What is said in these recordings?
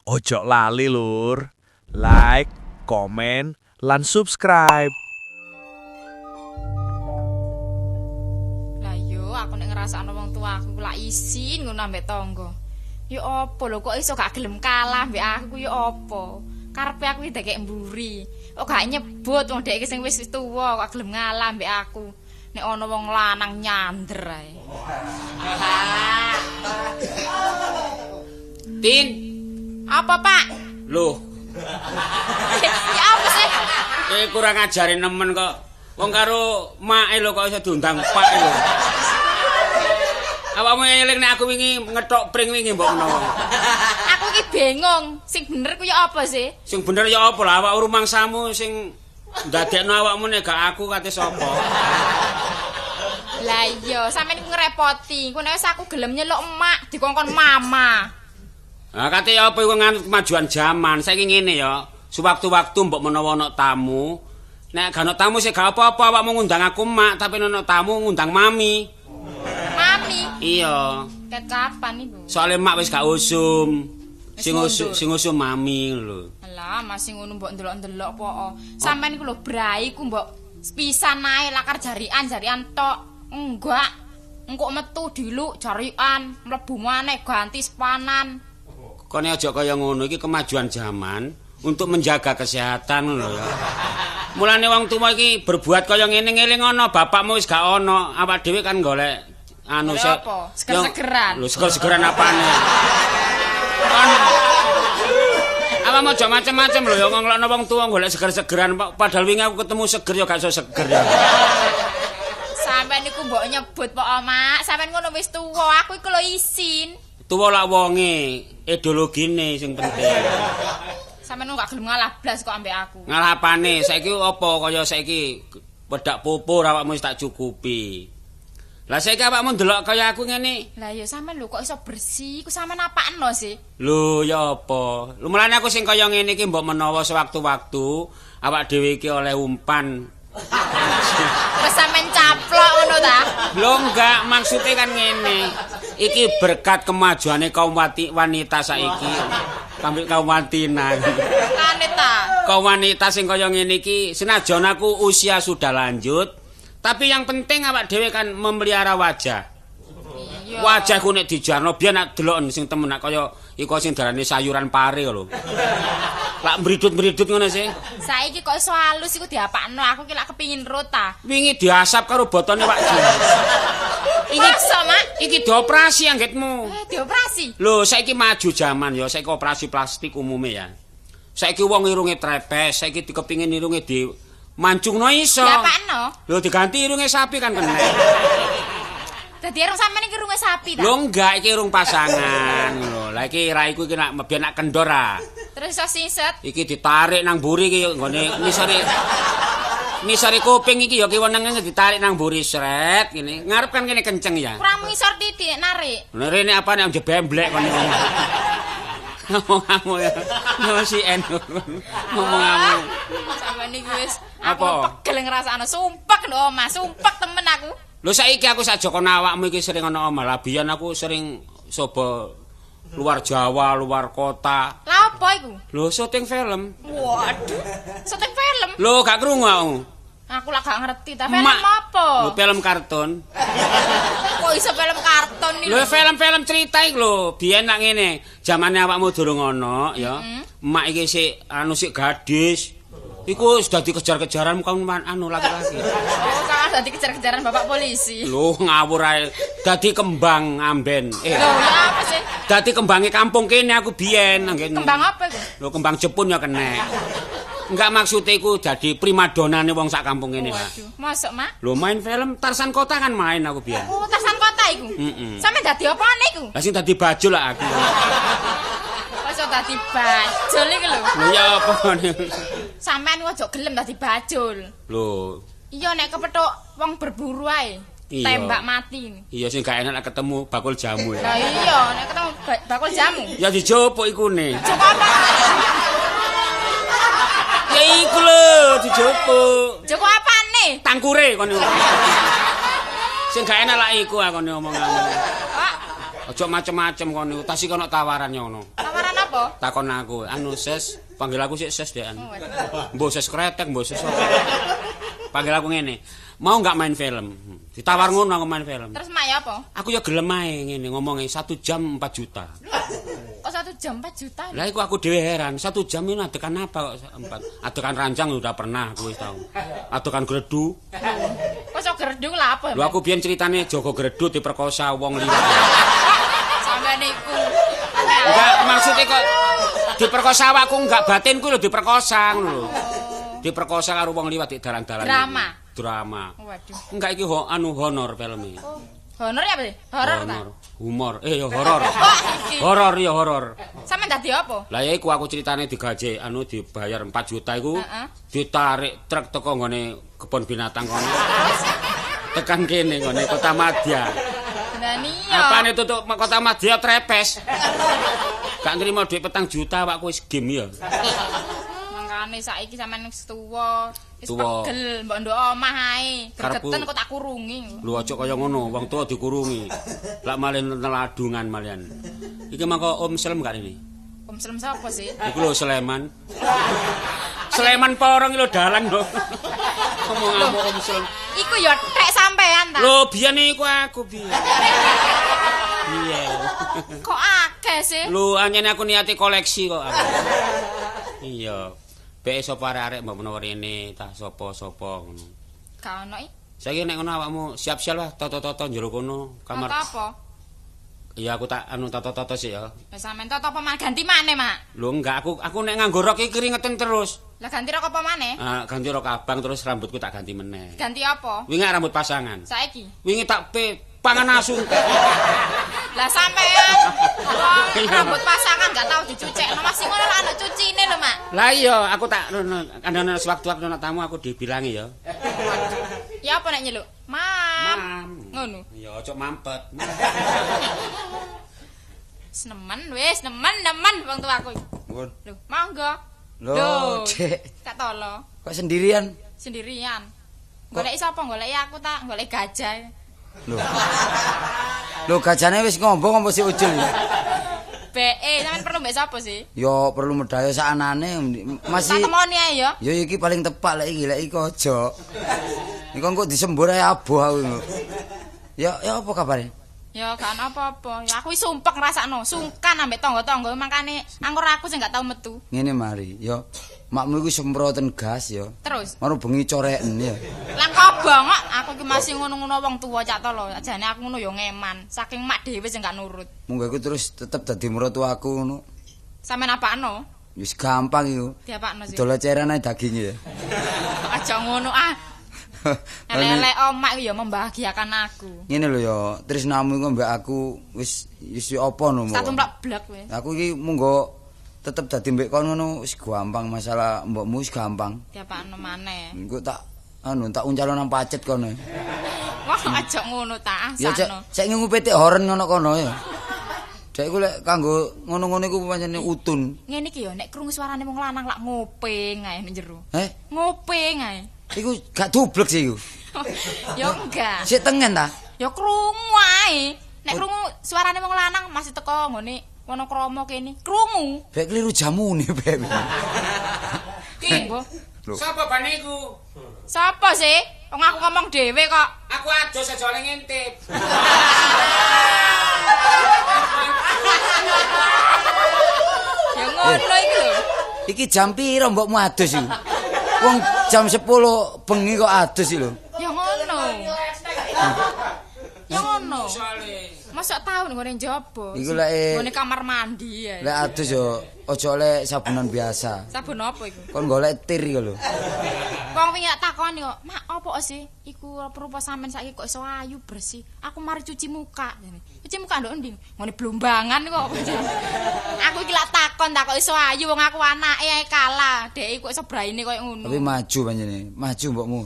Ojo lali lur, like, komen, lan subscribe. Lah yo aku nek ngrasakno wong tua aku lak isin ngono ambek tangga. Yo apa lho kok iso gak gelem kalah ambek aku yo apa? Karepe aku iki dekek mburi. Kok gak nyebut wong dhek iki sing wis tuwa kok gelem ngalah ambek aku. Nek ana wong lanang nyander ae. Tin, apa Pak? Loh. Ya apa sih? Kurang ajare nemen kok. Wong karo make lho kok iso diundang Pak lho. Awakmu eling nek aku wingi ngethok pring wingi mbok menawa. Aku iki bingung, sing bener ku ya apa sih? Sing bener ya apa lah awak rumangsamu sing ndadekno awakmu nek gak aku kate sapa? Lah iya, sampeyan iku ngrepoti. Engko nek wis aku gelem nyeluk emak dikongkon mama. Lah kate ya apa iku nganut kemajuan jaman. Saiki ngene ya, sewaktu-waktu mbok menawa ana tamu, nek gak ana tamu sih gak apa-apa awakmu ngundang aku mak, tapi nek ana tamu ngundang mami. Mami? Iya. Ket kapan iku? Soale mak wis gak usum. Sing usum sing usum mami lho. Lah, masih ngono mbok ndelok-ndelok po. Sampeyan iku lho brai ku mbok sepisan ae lakar jarian-jarian tok. Enggak. Engko metu diluk jarian, mlebu maneh ganti sepanan. Kone aja kaya ngono iki kemajuan jaman untuk menjaga kesehatan lho ya. Mulane wong tuwa iki berbuat kaya ngene ngeling ana bapakmu wis gak ana, awak dhewe kan golek anu seger-segeran. Lho seger-segeran apane? Kon awakmu aja macem-macem lho ya nglokno wong tuwa golek seger-segeran padahal wingi aku ketemu seger ya gak iso seger ya. Sampeyan niku mbok nyebut pok Mak, sampeyan ngono wis tuwa, aku iku lho isin. Tuwa lak wonge, ideologine sing penting. Sampeyan gak gelem ngalah blas kok ambek aku. Ngalah apane? Saiki apa kaya saiki wedak pupur awakmu wis tak cukupi. Lah saiki awakmu ndelok kaya aku ngene. Lah ya sampeyan lho kok iso bersih, iku sampeyan apakno sih? Lho ya apa? Lho mulane aku sing kaya ngene iki mbok menawa sewaktu-waktu awak dhewe iki oleh umpan. Terus sampeyan caplok ngono ta? Lho enggak, maksudnya kan ngene. Iki berkat kemajuane kaum wanita saiki. Kaum kaum wantina. Wanita. Kaum wanita sing kaya ngene iki senajan aku usia sudah lanjut, tapi yang penting awak dhewe kan memelihara wajah. Iya. Wajahku nek dijarno biyen nak deloken sing temen nak kaya iku sing darane sayuran pare lho. Lak mridut-mridut ngono sih. Saiki kok iso halus iku diapakno, aku ki lak kepingin rota. Wingi diasap karo botone Pak Ji. Iki masa, Mak? Iki dioperasi anggitmu. Dioperasi? Lho, saiki maju jaman ya, saiki operasi plastik umume ya. Saiki wong irunge trepes, saiki dikepingin irunge di mancungno iso. Diapakno? Lho diganti irunge sapi kan kena. Dadi irung sampean iki irunge sapi ta? Lho enggak, iki irung pasangan lho. Lah iki raiku iki nak biyen nak kendor ah. Terus iso singset. Iki ditarik nang mburi iki nggone ngisore. Ngisore kuping iki ya kiwenenge ditarik nang mburi sret ngene. Ngarep kan kene kenceng ya. Kurang ngisor titik narik. Lha rene apa nek jebemblek kon niku. Ngomong-ngomong ya. Si en. Ngomong-ngomong. Sampeyan iki wis aku pegel ngrasakno sumpek lho omah, sumpek temen aku. Lho saiki aku saja kono awakmu iki sering ana omah. Lah biyen aku sering coba luar Jawa, luar kota. Lah apa iku? Lho syuting film. Waduh, syuting film. Lho gak krungu aku. Aku lah gak ngerti ta film apa? Lho film kartun. Kok iso film kartun iki? Lho film-film cerita iki lho, biyen nak ngene, zamane awakmu durung ana ya. Emak iki sik anu sik gadis. Iku sudah dikejar-kejaran kaum anu laki-laki. Oh, kan dadi kejar-kejaran bapak polisi. Lho ngawur ae. Dadi kembang amben. Lho, ya apa sih? Dadi kembange kampung kene aku biyen nggene. Kembang apa iku? Lho kembang Jepun ya kena. Enggak maksudnya iku dadi primadonane wong sak kampung kene lah. Waduh, mosok, Mak? Lho main film Tarsan Kota kan main aku biyen. Oh, Tarsan Kota iku. Heeh. Sampe dadi apane iku? Lah sing dadi bajul lah aku. Mosok dadi bajul iku lho. Lho ya apa ngene. Sampeyan aja gelem dadi bajul. Lho. Iya nek kepethuk wong berburu ae. Tembak mati. Iya sing gak enak nek ketemu bakul jamu ya. Lah iya nek ketemu bakul jamu. Ya dijupuk ikune. Jupuk apa? Ya iku lho dijupuk. Jupuk apane? Tangkure kon niku. Sing gak enak lak iku aku omonganmu. Pak. Aja macem-macem kon niku, tas iki ana tawaran ya ngono. Tawaran apa? apa? Takon aku, anu ses, panggil aku sik ses dekan. Mbok ses kretek, mbok ses apa. Panggil aku ngene. Mau enggak main film? Ditawar ngono aku main film. Terus mak ya apa? Aku ya gelem ae ngene ngomonge 1 jam 4 juta. Kok 1 jam 4 juta? Lah iku aku dhewe heran, 1 jam ini adegan apa kok 4? Adegan ranjang udah pernah aku wis tau. Adegan gredu. Kok iso gredu lah apa? Lho aku biyen ceritane Joko Gredu diperkosa wong liwat. Sampeyan iku. Enggak, maksudnya kok diperkosa awakku enggak batinku lho diperkosa ngono lho. Diperkosa karo wong liwat di dalan-dalan. Drama. Drama. Waduh. Enggak iki anu honor filme. Oh, honor ya apa sih? Horor ta? Humor. Ya horor. Horor ya horor. Sampeyan dadi apa? Lah ya iku aku ceritane digaji anu dibayar 4 juta iku. Ditarik truk teko nggone kebon binatang kono. Tekan kene nggone Kota Madya. Lah iya. Apane tutuk Kota Madya trepes. Gak nrimo dhuwit 4 juta awakku wis game ya. Mangkane saiki sampean wis tuwa, wis pegel mbok ndok omah ae. Gregeten kok tak kurungi. Lho aja kaya ngono, wong tuwa dikurungi. Lak malih neladungan malian. Iki mangko Om Slem gak ini? Om Slem sapa sih? Iku lho Sleman. Sleman porong lho dalan lho. Ngomong ngamuk Om Slem. Iku ya tek sampean ta. Lho biyen iku aku biyen. Iya. Kok akeh sih? Lho anjene aku niati koleksi kok aku. Iya. Beke sapa arek-arek mbok menawa rene ta sapa-sapa ngono. Gak ono iki. Saiki nek ngono awakmu siap-siap lah toto-toto njero kono kamar. Apa? Iya aku tak anu toto-toto sik ya. Wis sampean toto apa maneh ganti maneh, Mak? Lho enggak aku nek nganggo rok iki keringeten terus. Lah ganti rok apa maneh? Ganti rok abang terus rambutku tak ganti meneh. Ganti apa? Wingi rambut pasangan. Saiki. Wingi tak pangan asu. Lah sampean rambut pasangan gak tau dicucekno masih ngono lak ana cucine lho, Mak. Lah iya, aku tak ana sewaktu-waktu ana tamu aku dibilangi ya. Ya apa nek nyeluk? Mam. Ngono. Ya aja mampet. Senemen wis, nemen wong tuaku. Nuwun. Lho, monggo. Lho, Dik. Tak tolo. Kok sendirian? Sendirian. Goleki sapa? Goleki aku tak goleki gajah. Lho. Lho gajane wis ngombong apa sik ucul? Beke, sampean perlu mbek sapa sih? Ya perlu medaya sakanane masih. Tak temoni ae ya. Ya iki paling tepak lek iki, lek iki aja. Iku engko disembur ae aboh aku. Ya ya apa kabare? Ya gak ana apa-apa. Ya aku wis sumpek ngrasakno, sungkan ambek tangga-tangga mangkane angkur aku sing gak tau metu. Ngene mari, ya makmu iku semproten gas ya. Terus? Ngono bengi coreken ya. Lah kobong kok aku iki masih ngono-ngono wong tuwa cak to lho. Jane aku ngono ya ngeman. Saking mak dhewe sing gak nurut. Munggo iku terus tetep dadi mertuaku ngono. Sampeyan apakno? Wis gampang iku. Diapakno sih? Dol eceran ae daginge ya. Aja ngono ah. Elek-elek omak iku ya membahagiakan aku. Ngene lho ya, tresnamu iku mbek aku wis wis apa no. Satu mlek-blek wis. Aku iki munggo tetep dadi mbek kon ngono wis gampang masalah mbokmu wis gampang. Diapakno maneh. Engko tak anu tak uncalo nang pacet kono. Wah, aja ngono ta, Ya cek sakno. cek ngingu pitik horen ngono kono ya. Dek iku lek kanggo ngono-ngono iku pancene utun. Ngene iki ya nek krungu suarane wong lanang lak ngopeng ae nek jero. Eh? Ngopeng ae. Iku gak dublek sih iku. Ya enggak. Sik tengen ta? Ya krungu ae. Nek krungu suarane wong lanang masih teko nggone Wonokromo kene. Krungu. Bek kliru jamune, Bek. Ki. Lho. Sapa bane iku? Sapa sih? Wong aku ngomong dhewe kok. Aku adus aja oleh ngintip. Ya ngono iki lho. Iki jam piro mbokmu adus iku? Wong jam 10 bengi kok adus iki lho. Ya ngono. Ya ngono. Mosok tau nggone njaba. Iku lek nggone kamar mandi ya. Lek adus yo aja oleh sabunan biasa. Sabun apa iku? Kon golek tir iku lho. Wong wingi tak takoni kok, "Mak, apa sih iku rupa sampean saiki kok iso ayu bersih? Aku mari cuci muka." Cuci muka nduk endi? Nggone Blombangan kok. Aku iki lak takon tak kok iso ayu wong aku anake ae kalah. Dhek kok iso braine koyo ngono. Tapi maju panjenengan, maju mbokmu.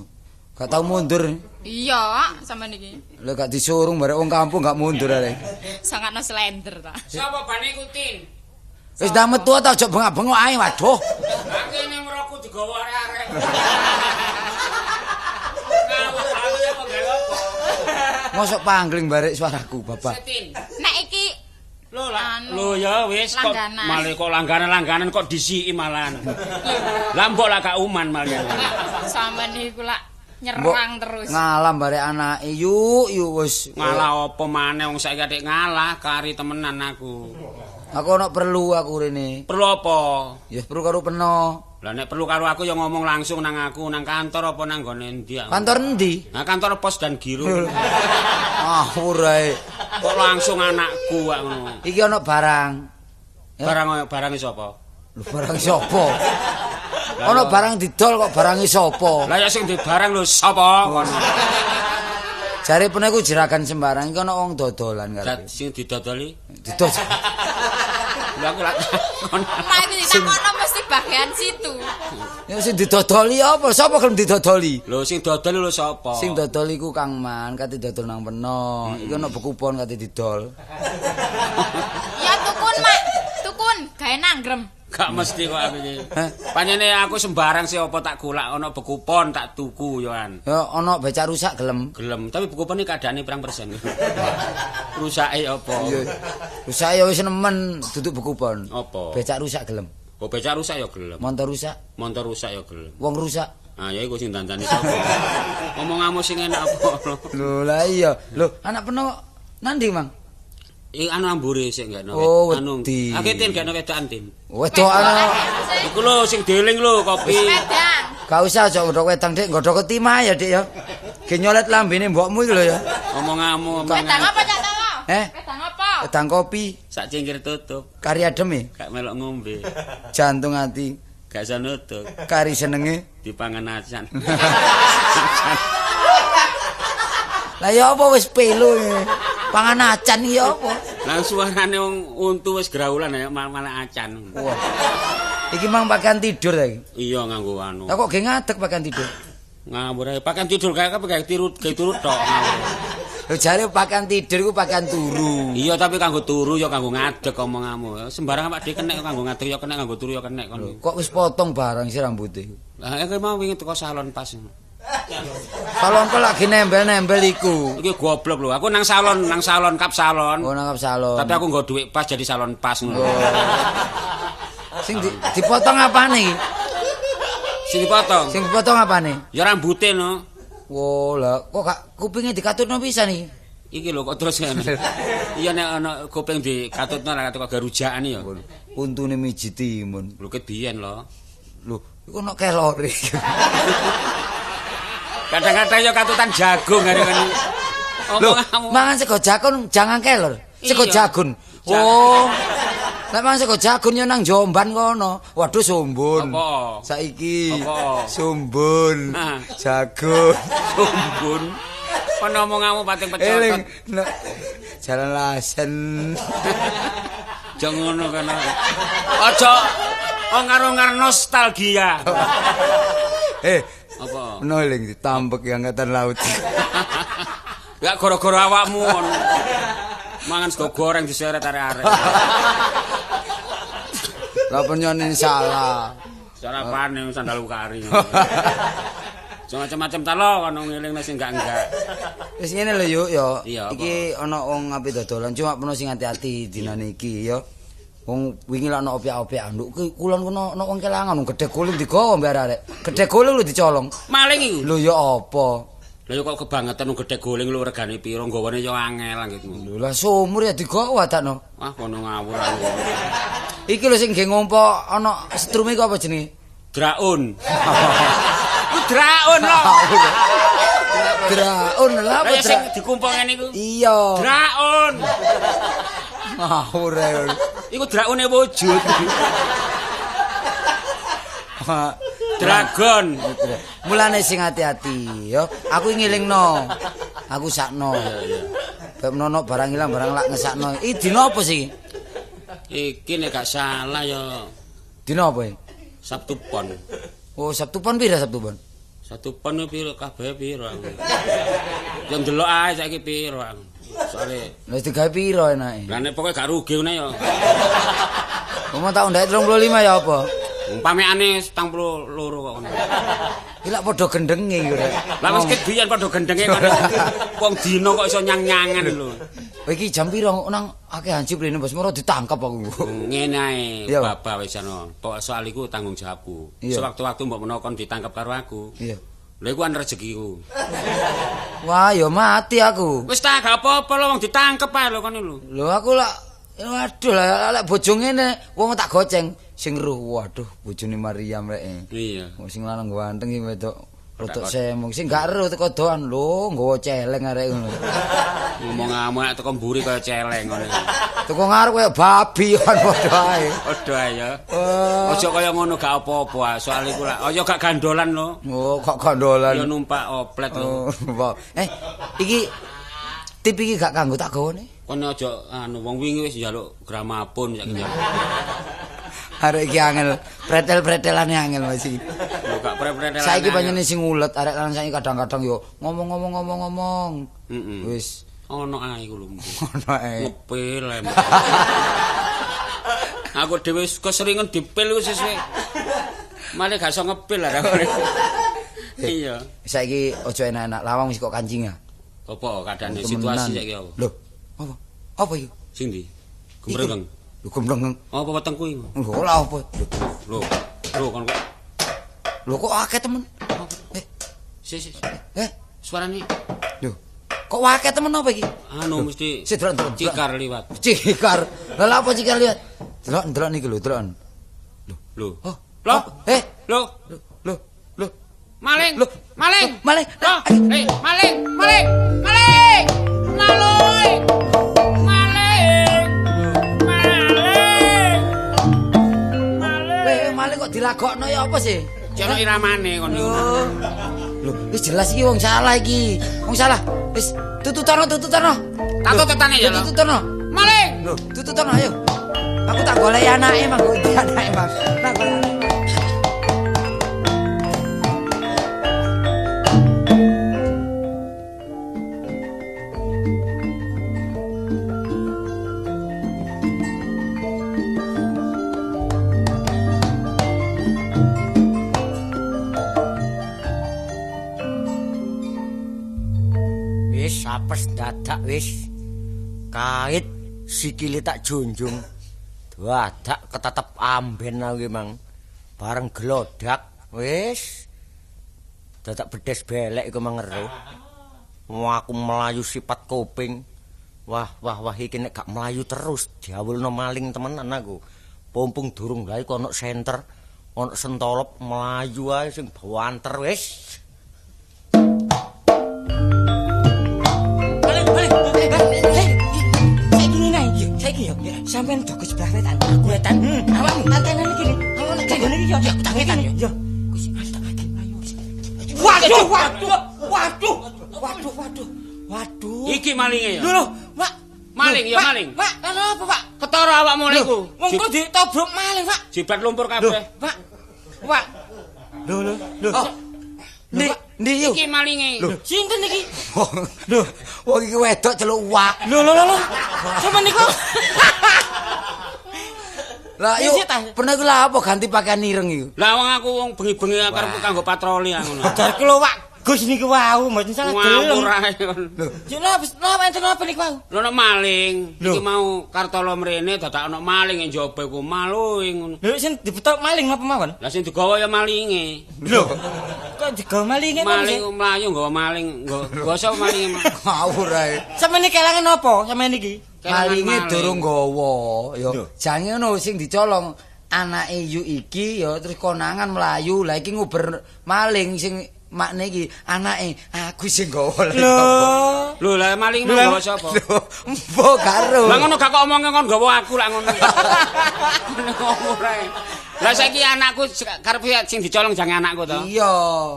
Gak tau mundur. Iya, sampean iki. Lho gak disurung barek wong kampung gak mundur arek. Sangatno slender ta. Sapa bane iku, Tin? Wis dah metu ta aja bengak-bengok ae, waduh. Lah kene meroku digawa arek-arek. Ngawur aku ya kok gawe apa? Mosok pangling barek suaraku, Bapak. Setin. Nek iki Lho, Lho ya wis kok malah kok langganan-langganan kok disiki malahan. Lah mbok lah gak uman malah. Sampeyan niku lak nyerang terus. Ngalah bare anake yuk yuk wis. Ngalah apa maneh wong saiki atik ngalah kari temenan aku. Aku ono perlu aku rene. Perlu apa? Ya perlu karo peno. Lah nek perlu karo aku ya ngomong langsung nang aku nang kantor apa nang nggone endi aku. Kantor endi? Nah kantor pos dan giro. Ah ora. Kok langsung anakku kok ngono. Iki ana barang. Ya? Barang sapa? Lho barang sapa? Ana barang didol kok barange sapa? Lah ya sing duwe barang lho sapa kono. Jare peno iku jeragan sembarang iki ana wong dodolan karepe. Sing didodoli? Didol. Lha aku lak takon. Mak iku ditakono mesti bagian situ. Ya sing didodoli apa? Sapa gelem didodoli? Lho sing dodol lho sapa? Sing dodol iku Kang Man, kate dodol nang peno. Iku ana bekupon kate didol. Ya tukun, Mak. Tukun, gawe nanggrem. Gak mesti kok aku iki. Panjene aku sembarang sih apa tak golak ana bekupon tak tuku yo an. Ya ana becak rusak gelem. Gelem, tapi bekupon iki keadaane pirang persen. Rusake apa? Iya. Rusake ya wis nemen duduk bekupon. Apa? Becak rusak gelem. Oh becak rusak ya gelem. Montor rusak? Montor rusak ya gelem. Wong rusak? Ah ya iku sing dandani sapa? Omonganmu sing enak apa? Lho lah iya. Lho anak peno nandi, Mang? Iki anu ambure sik gak oh, anu. Aku tin gak wedokan tin. Wedokan. Iku lho sing deling lho kopi. Wedang. Gak usah aja godhok wedang Dik, godhok ketimah ya Dik ya. Ge nyolet lambene mbokmu iku lho ya. Omonganmu. Wedang apa Cak Towo? Eh? Wedang apa? Wedang kopi. Sak cingkir tutup. Kari adem e. Gak melok ngombe. Jantung ati. Gak iso nutuk. Kari senenge dipangan acan. Lah ya apa wis pelo iki. Pangan acan iki apa? Lah suarane wong untu wis graulan ya malah acan. Wah. Iki mang pakaian tidur ta iki? Iya nganggo anu. Lah kok ge ngadeg pakaian tidur? Ngawur ae pakaian tidur kae gawe tiru gawe turu tok. Lho jare pakaian tidur iku pakaian turu. Iya tapi kanggo turu ya kanggo ngadeg omonganmu. Sembarang awak dhewe kenek kanggo ngadeg ya kenek kanggo turu ya kenek kono. Kok wis potong barang sih rambute? Lah iki mau wingi teko salon pas. Salon kok lagi nembel-nembel iku. Iki goblok lho. Aku nang salon, kap salon. Oh, nang kap salon. Tapi aku nggo dhuwit pas jadi salon pas ngono. Oh. Sing dipotong apane iki? Sing dipotong. Sing dipotong apane? Ya rambute no. Wo, lah kok gak kupinge dikatutno pisan iki? Iki lho kok terus ngene. Iya nek ana kuping dikatutno ra kok garujakan ya. Untune miji timun. Lho ket biyen lho. Lho, iku ono kelore. Kadang-kadang ya katutan jagung kan. Lho, mangan sego jagung jangan kelor. Sego jagung. Oh. Nek mangan sego jagung ya nang Jombang kono. Waduh sumbun. Apa? Saiki. Apa? Sumbun. Jagung. Sumbun. Kon omonganmu pating pecotot. Jalan Lasen. Aja ngono kono. Aja ongar-ongar nostalgia. Eh, apa? Menawa eling ditambek angkatan laut. Ya gara-gara awakmu ngono. Mangan sego goreng diseret arek-arek. Lah penyone salah. Salah apane sandal kari. Macam-macam ta lho ono ngeling sing enggak-enggak. Wis ngene lho yuk ya. Iki ana wong ape dodolan cuma peno sing ati-ati dinane iki ya. Wong wingi lak ana opyak-opyak nduk kulon kono ana wong kelangan gedhe guling digawa mbek arek. Gedhe guling lho dicolong. Maling iku. Lho ya apa? Lha kok kebangetan wong gedhe guling lho regane pira nggawane ya angel anggitmu. Lho lah sumur ya digawa takno. Wah kono ngawur aku. Iki lho sing nggih ngompo ana setrume iku apa jenenge? Draun. Ku draun lho. Draun lha apa sing dikumpul ngene iku? Iya. Draun. Ngawur ae. Iku draune wujud. Dragon. Mulane sing ati-ati ya. Aku ngelingno. Aku sakno. Bab nono barang ilang barang lak ngesakno. Iki dina apa sih? Iki nek gak salah ya. Dina apa iki? Sabtu Pon. Oh, Sabtu Pon pira Sabtu Pon? Sabtu Pon pira kabeh pira aku. Ya ndelok ae saiki pira aku. Soale wis digawe pira enake? Lah nek pokoke gak rugi ngene ya. Omong tak undake 35 ya apa? Pamekane 42 kok ngono. Iki lak padha gendenge iku rek. Lah wis ket biyen padha gendenge kono. Wong dina kok iso nyang-nyangan lho. Iki jam piro nang akeh hansip rene Bos moro ditangkep aku. Ngene ae babah wis ana. Pokok soal iku tanggung jawabku. Sewaktu-waktu mbok menawa kon ditangkep karo aku. Iya. Lha iku an rezekiku. Wah, ya mati aku. Wis ta gak apa-apa lho wong ditangkep ae lho kon lho. Lho aku lak waduh lah lek bojo ngene wong tak goceng sing ruh waduh bojone Mariam rek. Iya. Wong sing lanang ganteng sing wedok rodok semong sing gak ero teko doan lho nggawa celeng arek ngono. Ngomong ngamuk teko mburi kaya celeng ngono. Teko ngarep kaya babi kan padha ae. Padha ae ya. Aja kaya ngono gak apa-apa soal iku lak. Aja gak gandolan lho. Oh, kok gandolan. Ya numpak oplet lho. Iki tip iki gak kanggo tak gawane. Kon aja anu wong wingi wis njaluk gramafon saiki njaluk. Arek iki angel, pretel-pretelane angel Mas iki. Lho gak pretel-pretelane. Saiki pancene sing ulet arek lanang saiki kadang-kadang yo ngomong-ngomong-ngomong-ngomong. Heeh. Wis ono ae iku lho. Ono ae. Ngepil ae. Aku dhewe keseringan dipil wis sesuk. Malah gak iso ngepil arek. Iya. Saiki aja enak-enak lawang wis kok kancing ya. Apa keadaane situasi saiki apa? Lho, apa? Apa iki? Sing ndi? Gumrengeng. Lho gumrengeng. Apa wetengku iku? Lho lha apa? Lho, lho kon kok. Lho kok akeh temen? Sik sik. Suarane. Lho, kok akeh temen apa iki? Anu mesti sik delok cikar liwat. Cikar. Lha lha apa cikar liwat? Delok-delok niki lho, deloken. Lho. Lho. Oh. Lho. Lho. Lho. Lho. Maling. Lho. Maling. Maling. Maling. Maling. Maling. Maling. Maling. Maling. Maling. Maling kok dilagokno ya apa sih? Cara iramane kon niku. Lho, wis jelas iki wong salah iki. Wong salah. Wis tututono, tututono. Tak tututane ya. Tututono. Maling. Lho, tututono ayo. Aku tak golek anake, Mang. Golek anake, Mang. Tak golek anake. Wis apes dadak wis. Kait sikile tak junjung. Dadak ketetep amben aku Mang. Bareng glodak wis. Dadak bedes belek iku mang ngeruh. Wah, aku melayu sifat kuping. Wah, wah, wah iki nek gak melayu terus diawulno maling temenan aku. Pompong durung lha iku ana senter, ana sentolop melayu ae sing banter wis. Sampeyan jago sebelah wetan, aku wetan. Awakmu tantenan iki. Awakmu jagone iki yo, aku tak wetan yo. Waduh, waduh, waduh, waduh, waduh. Waduh. Iki malinge ya. Lho lho, Pak. Maling ya maling. Pak, lha apa, Pak? Ketara awakmu niku. Wong kok ditobrok maling, Pak. Jibat lumpur kabeh. Pak. Pak. Lho lho, lho. Ndi, ndi yo. Iki malinge. Lho, sinten iki? Lho, wong iki wedok celuk wak. Lho lho lho. Sampeyan niku. Lah yo, pernah iku lha apa ganti pakaian ireng iku? Lah wong aku wong bengi-bengi karepku kanggo patroli ngono. Jar kula Wak Gus niku wau mboten salah gelem. Ngawur ae kon. Lho, yo napa enten napa niku wau? Lho ono maling. Iki mau Kartolo mrene dadak ono maling njaba iku malu ngono. Lho sing dibetok maling napa mawon? Lah sing digawa ya malinge. Lho, kok digawa malinge kok? Maling mlayu nggawa maling, nggawa sapa malinge? Ngawur ae. Sampeyan iki kelangan napa sampeyan iki? Malinge durung nggawa ya. Jange ngono sing dicolong anake yu iki ya terus konangan mlayu. Lah iki nguber maling sing makne iki anake aku sing nggawa. Lho, lho lah maling mau nggawa sapa? Lho, mbok karo. Lah ngono gak kok omonge kon nggawa aku lak ngono. Ngono ae. Lah saiki anakku karepe sing dicolong jange anakku to. Iya.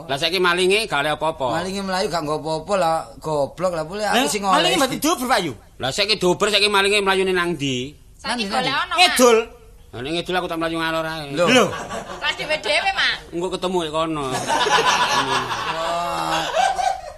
Lah saiki malinge gak oleh apa-apa. Malinge mlayu gak nggawa apa-apa lah goblok lah boleh aku sing oleh. Malinge mati duber Pak Yu. Lah saiki duber saiki malinge mlayune nang ndi? Saiki golek ono. Ngidul. Lah nek ngidul aku tak mlayu ngalor ae. Lho. Kelas dhewe-dhewe, Mak. Engko ketemu kok kono. Wah.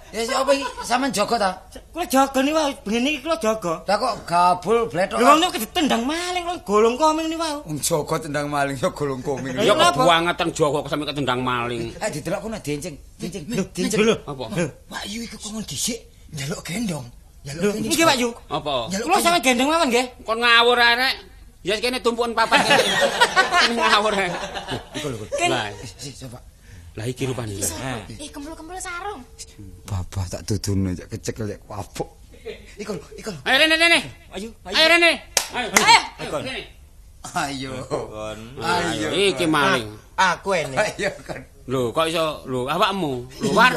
Ya sapa iki? Sampeyan jaga ta? Kula jaga niku wae, bengi iki kula jaga. Lah kok gabul bletok. Lho wong niku ditendang maling kok golong koming niku wae. Wong jaga tendang maling ya golong koming. Ya kebangetan jaga kok sampe ketendang maling. Eh didelok kono diencing, diencing, diencing. Lho, Apa? Pak Yu iku kok dhisik njaluk gendong. Njaluk gendong. Nggih Pak Yu. Apa? Kula sampeyan gendong mawon nggih. Kon ngawur arek. Ya kene tumpukan papat kene. Ngawur arek. Iku lho. Lah, Sik coba. lah iki rupane. Ih, kembul-kembul sarung. Babah tak duduno cek kecekel cek wabuk. Iku lho, iku lho. Ayo rene rene. Ayo, Ayo rene. Ayo. Ayo. Rene. Ayo. Ayo iki maling. Aku ene. Ayo kon. Lho kok iso lho awakmu. Lho war.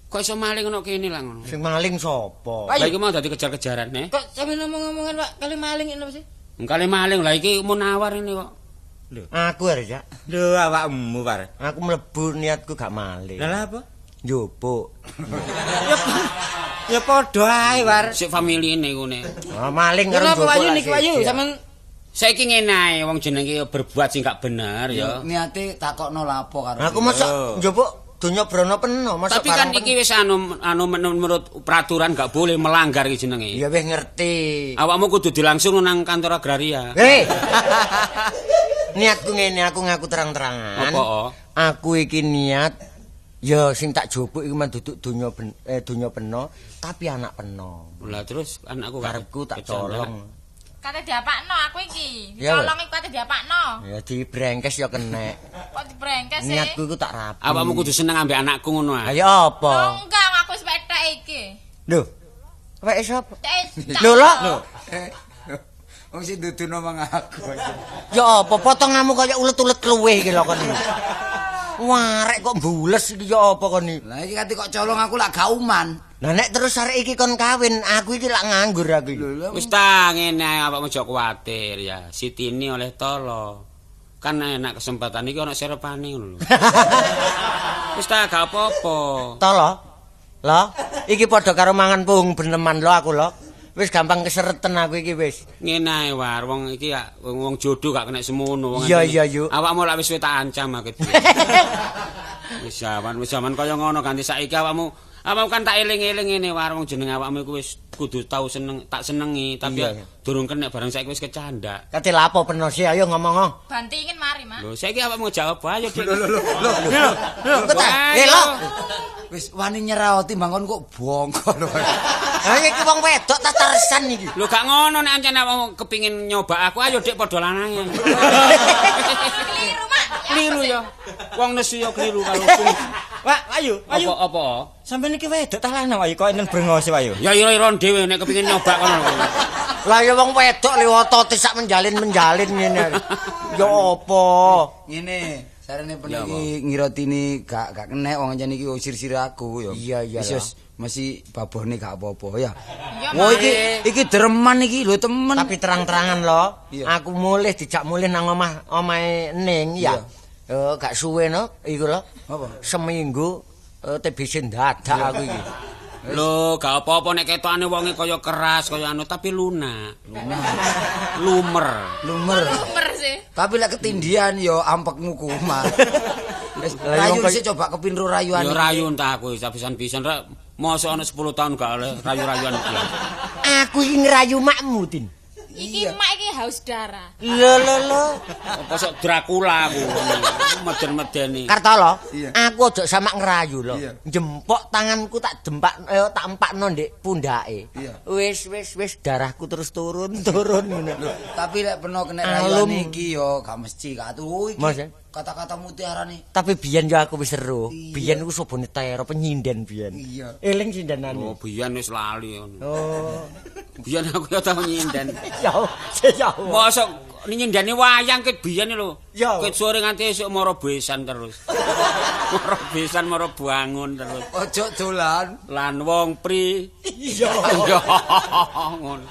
Kok iso maling ono kene lah ngono. Sing maling sapa? Lah iki mau dadi kejar-kejaran ne. Kok sampeyan ngomong-ngomongan Pak kali maling ini apa sih? Kali maling lah iki munawar ini kok. Aku arek, Cak. Lho awakmu, Pak. Aku mlebu niatku gak maling. Lah apa? Njupuk. Ya padha ae, War. Sik familine ngene. Ah, maling karo Kenapa njupuk. Pak Yu lah niku Pak Yu siji. sampeyan Saiki ngene ae wong jenenge ya berbuat sing gak bener ya. Niate takokno lapo karo. Aku mosok njupuk donya brana peno, mosok Tapi kan barang iki wis anu menurut peraturan gak boleh melanggar iki jenenge. Ya wis ngerti. Awakmu kudu dilangsung nang kantor agraria. Hei. Niatku ngene, aku ngaku terang-terangan. Apa, oh? Aku iki niat ya sing tak jupuk iku mah duduk donya donya peno, tapi anak peno. Lah terus anakku gak- Karepku tak kecanda. colong. Kate diapakno aku iki. Ya, Dicolong iku kate diapakno. Ya dibrengkes ya kenek. Kok dibrengkes sih? Niatku iku tak rapi. Awakmu kudu seneng ambek anakku ngono Lah ae. ya Oh, apa? enggak, aku wis petek iki. Lho. Weke sapa? Tek. Lho lho. Wong sing duduno mang aku. Ya apa potonganmu kaya ulet-ulet kluwih iki lho kon iki. Warek kok mbules iki ya apa kon iki? Lah iki kate kok colong aku lak gak uman. Lah nek terus arek iki kon kawin, aku iki lak nganggur aku iki. Wis ta ngene ae awakmu aja kuwatir ya. Sitini oleh tolo. Kan enak kesempatan iki ana serepane ngono lho. Wis ta gak apa-apa. Tolo. Lho, iki padha karo mangan pohong beneman lho aku lho. Wis gampang kesereten aku iki wis. Ngene ae war wong iki ya wong jodoh gak kena semono wong. Iya, iya, Yu. Awakmu lak wis suwe tak ancam aku. Wis jaman kaya ngono ganti saiki awakmu kan tak eling-eling ngene war wong jeneng awakmu iku wis kudu tau seneng tak senengi tapi Iya, iya. durung kena bareng saiki wis kecandak. Kate lapo peno sih ayo ngomong oh. Bantingin mari, Mak. Lho saiki awakmu jawab ayo Dik. Lho lho lho. Lho, kok ta? Eh lho. Wis wani nyerah timbang kon kok bongko lho. Ha iki wong wedok tatarsan iki. Lho gak ngono nek ancen awakmu kepingin nyoba aku ayo Dik padha lanange. Keliru, Mak. Keliru ya. Wong nesu ya keliru karo sung. Pak, ayo, ayo. Apa-apa? Sampeyan iki wedok ta lanang Pak Yu kok enten brengose Pak Yu. Ya ira-iron dhewe nek kepingin nyoba kono. Lah ya wong wedok li otote sak menjalin-menjalin ngene. Ya apa? Ngene, sarene peno iki ngirotini gak kenek wong ancen iki usir-sir aku ya. Iya, iya Wis wis mesti babone gak apa-apa ya. Iya, Wah iki iki dreman iki lho temen. Tapi terang-terangan lho, Iya. aku mulih dijak mulih nang omah omahe Ning ya. Gak suwe no iku lho. Apa? Seminggu TBC ndadak aku iki. Lho, gak apa-apa nek ketokane wonge kaya keras kaya anu tapi lunak. Lumer. Lumer. Lumer sih. Tapi lek ketindian ya ampekmu kumat. Wis Lah, rayu wong kaya- sik coba kepinru rayuan. Ya rayu entah aku wis pisan-pisan rek mosok ana 10 tahun gak oleh rayu-rayuan iki. Aku iki ngrayu makmu, Tin. Iki mak iki haus darah. Lho lho lho. Apa sok Dracula aku. Meden-medeni. Kartolo, Iya. aku aja sama ngrayu lho. Iya. Jempok tanganku tak jempak tak empakno ndek pundake. Iya. Wis wis wis darahku terus turun turun ngono. Tapi lek peno kena Alum. rayuan iki ya gak mesti gak tuh iki. Mas, ya? Kata-kata mutiara nih. Tapi biyen yo aku wis seru. Biyen iku sobone tero penyinden biyen. Iya. Eling sindenane. Oh, biyen wis lali ngono. Oh. Biyen aku ya tau nyinden. Ya, ya. Mosok nyindeni wayang ket biyen lho. Ya. Ket sore nganti esuk moro besan terus. Moro besan moro bangun terus. Ojo dolan. Lan wong pri. Iya. Iya ngono.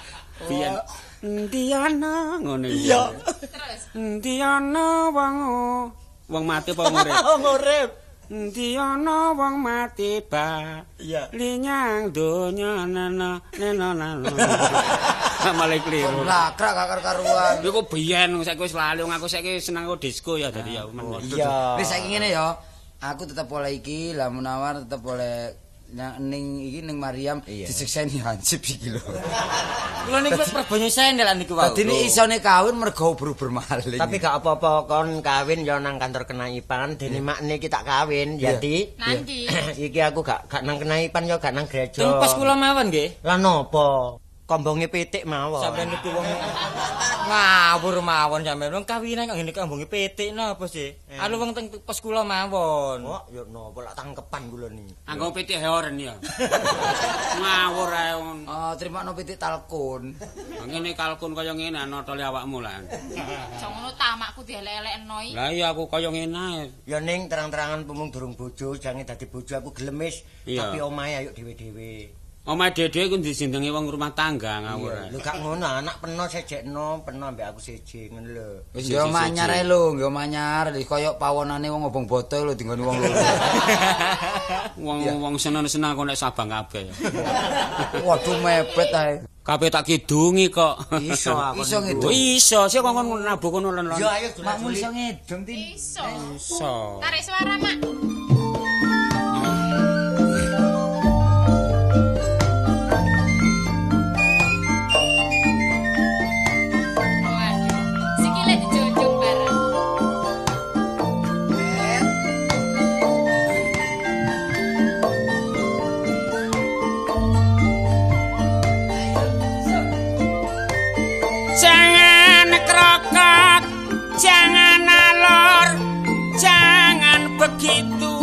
Biyen endi ana ngono iki. Iya. Terus Endi ana wong wong mati apa wong urip? Wong urip. Endi ana wong mati ba. Iya. Linyang donya nana nena nana. Malah keliru. Lakrak gak karuan. Iku biyen saiki wis lali wong aku saiki seneng aku disco ya dadi ya men. Iya. Wis saiki ngene ya. Aku tetep boleh iki, lah Munawar tetep boleh ning iki ning Mariam disekseni hansip iki lho. Kula niku perbanyo sen lha niku wau. Dadi ini isone kawin mergo uber-uber maling. Tapi gak apa-apa kon kawin ya nang kantor kenaipan dene makne iki tak kawin ya Ti. Nanti. Iki aku gak nang kenaipan ya gak nang gereja. Teng pos kula mawon nggih. Lah napa? Kombonge pitik mawon. Sampeyan niku wong ngawur mawon sampeyan wong kawinan kok ngene kombonge pitik napa sih? Anu wong teng pos kula mawon. Kok ya napa lak tangkepan kula niki. Anggo pitik heoren ya. Ngawur ae wong. Ah, trimakno pitik talkun. Ngene kalkun kaya ngene notole awakmu lah. Aja ngono tamakku dielek-elekno iki. Lah iya aku kaya ngene ae. Ya ning terang-terangan pemung durung bojo, jange dadi bojo aku gelem wis, tapi omahe ayo dhewe-dhewe. Omahe dhewe ku dijenenge wong rumah tangga ngawur. Lho gak ngono, anak peno sejekno, peno ambek aku siji ngono lho. Wis yo manyar ae lho, yo manyar kaya pawonane wong obong boto lho dinggoni wong loro. Wong seneng-seneng aku nek Sabang kabeh. Waduh mepet ae. Kabeh tak kidungi kok. Iso aku. Iso ngidung. Iso, sik kok nabuh kono lon-lon. Yo ayo Makmu iso ngidung Tin. Iso. Iso. Tarik suara, Mak. Waduh, sikile dijunjung bareng. Jangan krokok, jangan alor, jangan begitu.